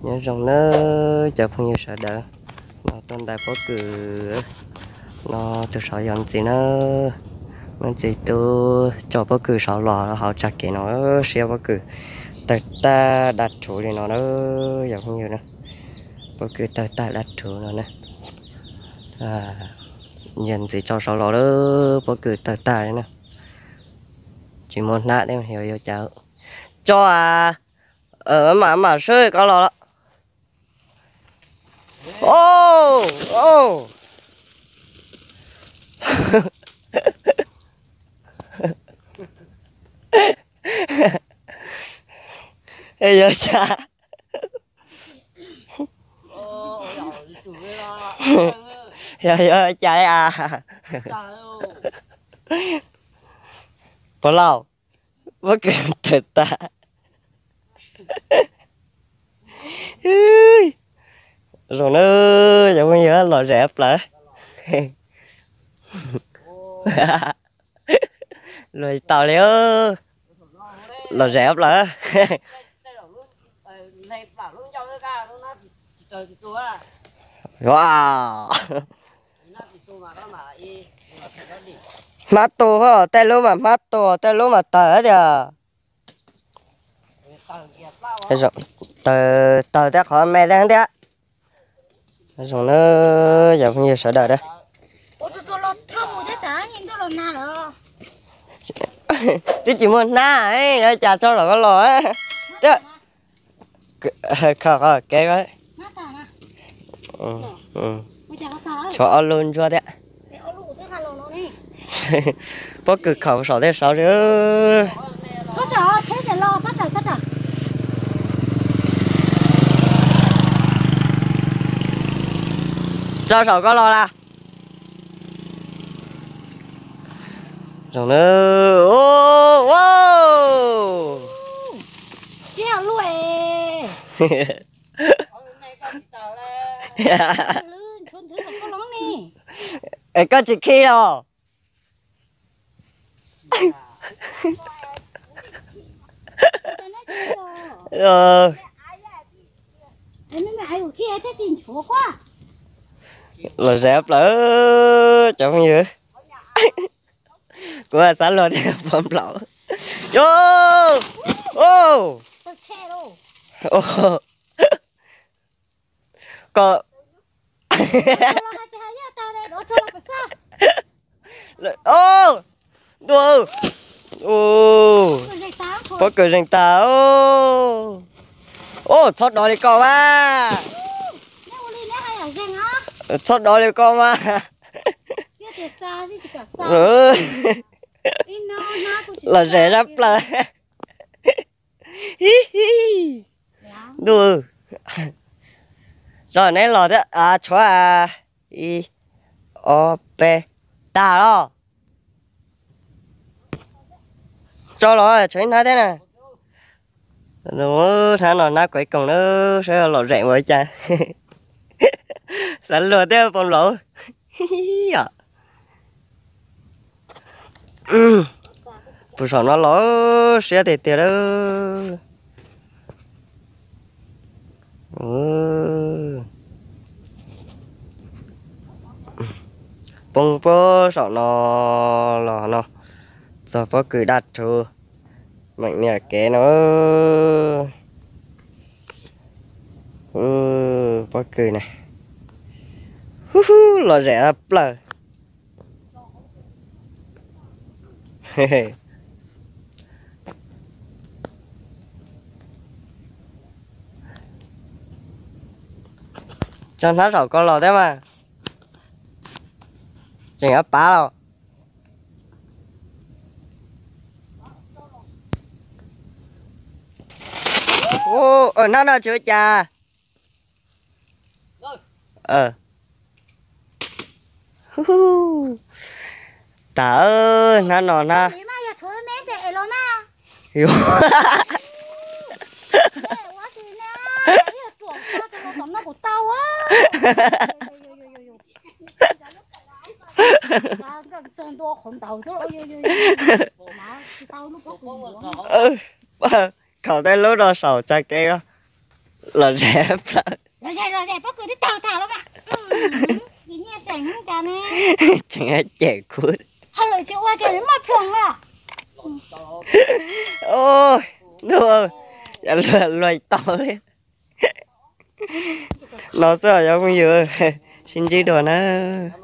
Nyob zoo nawb cov phooj ywg sawv daws, no tuaj ntais pob kws no, tus saud yog ntxiv na, ntxiv tub coj pob kws saud los hauv tsa kev no, siab pob kws tawg tag dab rhuv li no na, yog phooj ywg na, pob kws tawg tag dab rhuv no na. Yog ntxiv tso saud los lawm, pob kws tawg tag li na, tsis muaj hnab thiab yuav cas. Tso a, mam mam swb koj los lawm. Yog cas, yog yog cas li as? Pog laus, pob kws tawg tag. Zoo na, cov phooj ywg, lom zem plaws. Luag tsis tau li, lom zem plaws. Hmab tu, tej lub mas hmab tu, tej lub mas tawg tiag. Tawg tej qhov me thiab. Zoo na, cov phooj ywg sawv daws. Twb tsis muaj hnab, yuav cas tso los koj los. Khaws qhov kev, tshuav ob lub ntsuab thiab. Pob kws khaum saum tej saud. Tso saum koj los las. Zoo na, es koj tsis khi los? Lom zem plaws cov phooj ywg. Kuv xav luag tias pog nplaum. Koj, ntuj, pob kws zeeg tag. Txhob dov li koj mas. Txhob dov li koj mas. Lom zem zab plaws. Ntuj, tso neb los thiab, tshuav ib, ob, peb, tag los. Tso los tshuav ib hnab thiab na. Hnab no hnab kuv ib koog na, saib lom zem ua cas. Xav luag thiab pog nplaum. Tus saum no los siab tiag tiag lawm. Poob puag saum no los no, txog pob kws daj rhuv, meem niam kev no. Pob kws na, lom zem tshaj plaws. Tso hnab saum ko los thiab mas, tseem yuav pav los. Hnab no tsis ua cas. Tag, hnab no hnab. Khaum tej lub no saum tsa kev, Los ze plaws. Tseem cem kuv. Luag tau li no xwb os cov phooj ywg, sib ntsib dua nawb.